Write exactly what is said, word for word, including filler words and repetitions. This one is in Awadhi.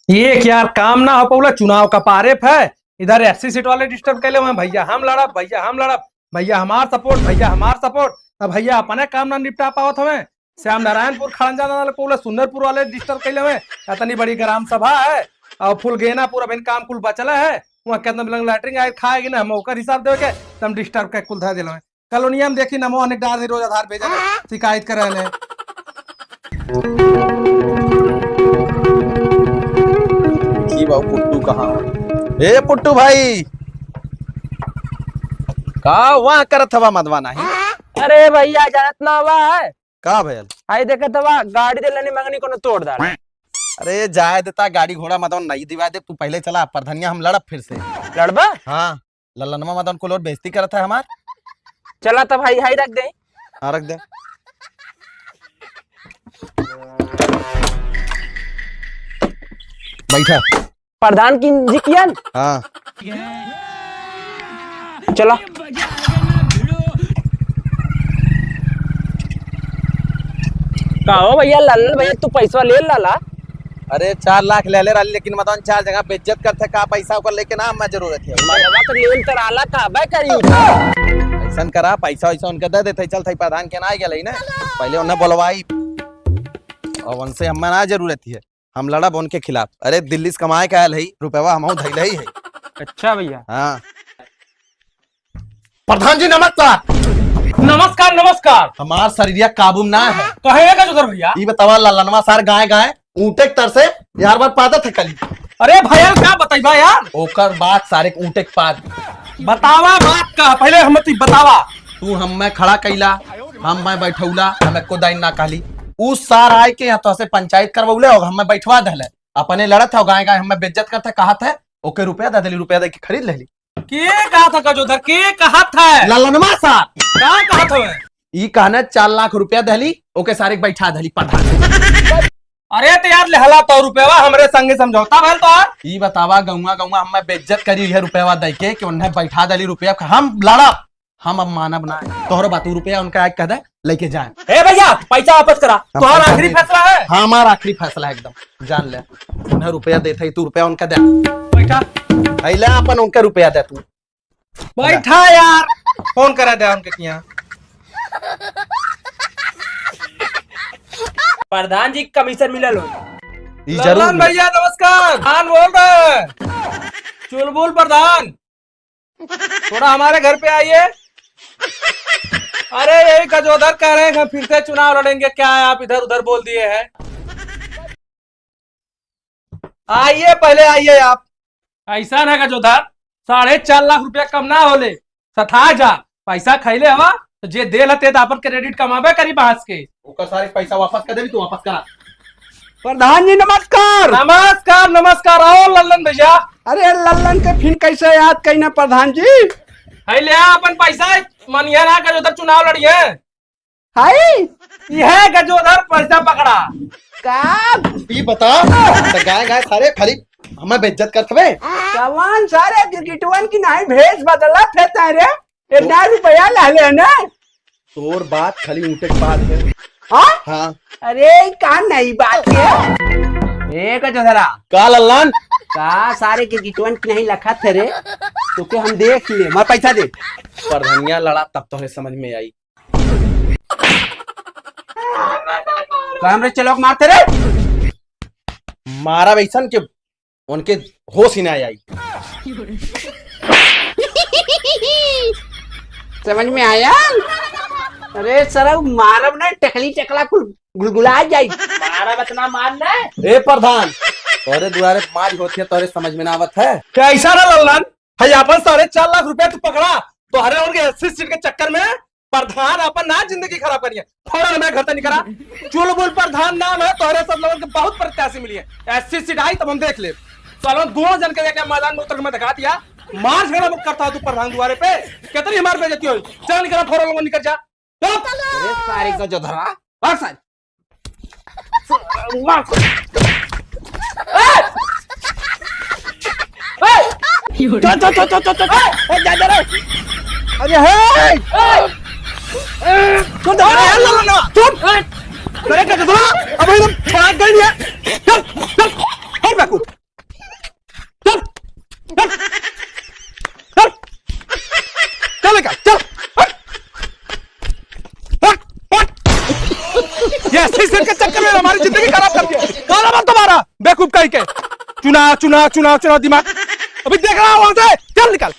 एक यार काम ना हो पउला, चुनाव का पारेफ है, इधर एससी सीट वाले डिस्टर्ब कैले हुए हैं, भैया हम लड़ब, भैया हम लड़ब, भैया हमार सपोर्ट, भैया हमार सपोर्ट। अब भैया अपने काम ना निपटा पावत हमें, श्याम नारायणपुर खड़ंजा ना पउला, सुंदरपुर वाले डिस्टर्ब कैले हुए हैं। इतनी बड़ी ग्राम सभा है और फुल गेना पूरा बिन काम कुल बचला है, वहाँ कितना बिलंग लैटरिन आए खाएगी ना, हम ओकर हिसाब देवे के, तुम डिस्टर्ब के कुल धर दिलो है। कॉलोनिया में देखी नमो अनेक डार रोज आधार भेजे ले, शिकायत करे ले। की बाबू पुट्टू कहाँ? ए पुट्टू भाई, का वहाँ करत हवा मदवा नाही? अरे भैया, जानत ना हवा है? का भयल? आई देखत हवा, गाड़ी दे लेनी मंगनी कोनो तोड़ डाल। अरे जाए देता, गाड़ी घोड़ा मदवा नहीं दिवा दे, तू पहले चला, प्रधनिया हम लड़ब फिर से। लड़बा? हाँ। लल्लनमा मदन कुल और बेइज्जती करत है हमार। चला तब हाई हाई रख दे। हाँ, रख दे। बैठा। प्रधान की जी कियन? हाँ। चला। का हो भैया, लल्लन भैया, तू पैसा ले लाला? अरे, चार लाख ले ले रहली, लेकिन मदन चार जगह बेइज्जत करते, का पैसा ओकर लेके ना हमें जरूरत है। मदवा तो लेल तो रहला, का बे करी उ तो? ऐसन करा, पैसा वैसा उनके दे देते, चल थाई प्रधान के ना आ गेले ना, पहले उन्हें बोलवाई, और उनसे हमें ना जरूरत है, हम लड़ब उनके खिलाफ। अरे, दिल्ली से कमाए के आयल है, रुपया हमहू धैले ही है। अच्छा भैया। हाँ। प्रधान जी नमस्कार। नमस्कार, नमस्कार। हमार शरीरिया काबू में ना है। कहे है गजोधर भैया? ई बतावा ललनवा सार गाय गाय ऊँटे के तर से यार बार पादत है कली। अरे भैया का बताइबा यार? ओकर बात सारे के ऊँटे के पाद। बतावा बात का, पहले हम ती बतावा। तू हमें खड़ा कैला, हमें बैठौला, हमें को दाइन ना कहली। उ सार आए के यहाँ तो से पंचायत करवौले और हमें बैठवा देले। अपने लड़त है, गाय गाय हमें बेइज्जत करते कहत है, ओके रुपया दे देली, रुपया दे के खरीद लेली। के कहत है गजोधर, के कहत है? ललनवा सार। का कहत हवे? ई कहने चार लाख रुपया देली, ओके सारे के बैठा देली प्रधान। अरे तो यार, लेहला तो रुपया, हमरे संगे समझौता भइल तो। ई बतावा, गौवा गौवा हमें बेइज्जत करी है रुपया दे के, कि उन्हें बैठा देली रुपया, हम लड़ब, हम अब मानब ना। तोहरो बात, रुपया उनका आज कह दे, लेके जाए। ए भैया, पैसा वापस करा, हम तोहार पैसा आखिरी नहीं फैसला है। हाँ, हमारा आखिरी फैसला है एकदम, जान ले। उन्हें रुपया देते ही तू रुपया उनका दे। बैठा। अइला अपन उनका रुपया दे तू। बैठा यार, फोन करा दे उनके किया। प्रधान जी कमीशन मिलल हो। ई जरूर ललन मिले। भैया नमस्कार, प्रधान बोल रहे हैं। चुलबुल प्रधान, थोड़ा हमारे घर पे आइए। अरे यही गजोधर कह रहे हैं कि हम फिर से चुनाव लड़ेंगे, क्या है आप इधर उधर बोल दिए हैं। आइए, पहले आइए आप। ऐसा ना गजोधर, साढ़े चार लाख रुपया कम ना होले, सठा जा। पैसा खैले हवा, तो जे देल हते तो अपन क्रेडिट कमाबे करी बांस के। ओकर सारे पैसा वापस कर देबी, तू वापस करा। प्रधान जी नमस्कार। नमस्कार, नमस्कार। आओ लल्लन भैया। अरे लल्लन के फिन कैसे याद कइना प्रधान जी? है ले आ अपन पैसा, मनिया ना गजोधर चुनाव लड़िए। हाय, यह गजोधर पैसा पकड़ा। का? ई बता, त गाय गाय सारे खाली हमें बेइज्जत करत हवे। कवन सारे गिरगिटवन की नहीं भेष बदलत है तारे? इतना रुपया ला ले ना। तोर बात खाली ऊँटे के बात है। हाँ? हाँ। अरे, ई का नई बात है? ए गजोधरा। का लल्लन? का सारे गिरगिटवन की नहीं लखत है रे? तोके हम देख ले, मार पैसा दे। प्रधनिया लड़ा तब तोहे समझ में आई। का हमरे चलवा के मारते रे? मारा वैसन के उनके होश ही ना आई। समझ में आया? अरे सरऊ, मारब ना, टकली टकला कुल गुलगुला जाई। मारब इतना मार ना। ए प्रधान, तोरे दुआरे मार होती है, तोरे समझ में ना आवत है। कैसा ना लल्लन, है अपन साढ़े चार लाख रुपया तू पकड़ा, तोहरे उनके एससी सीट के चक्कर में प्रधान अपन ना जिंदगी खराब करिए। फौरन हमारे घर से निकला। चुलबुल प्रधान नाम है, तोहरे सब लोगन के बहुत प्रत्याशी मिली है। एससी सीट आई तब हम देख ले। सालों दोनों जन के लेके मैदान में उतर के मैं दिखा दिया। मार झगड़ा मत करता तू प्रधान दुआरे पे। कितनी हमारी बेइज्जती हुई। चल निकला, फौरन लोगों निकल जा। चल। अरे सारे गजोधरा, भाग सारे। मार। ए! ए! चल, चल, चल। ए, जा, जा रे। अरे, हे! ए! ए! तू तो अरे, हल्ला ना। चुप। ए! इस सेठ के चक्कर में हमारी जिंदगी खराब कर दिया। गाना मत तुम्हारा, बेवकूफ कहीं के। चुनाव, चुनाव, चुनाव, चुनाव, दिमाग। अभी देख रहा हूँ वहां से, चल निकल।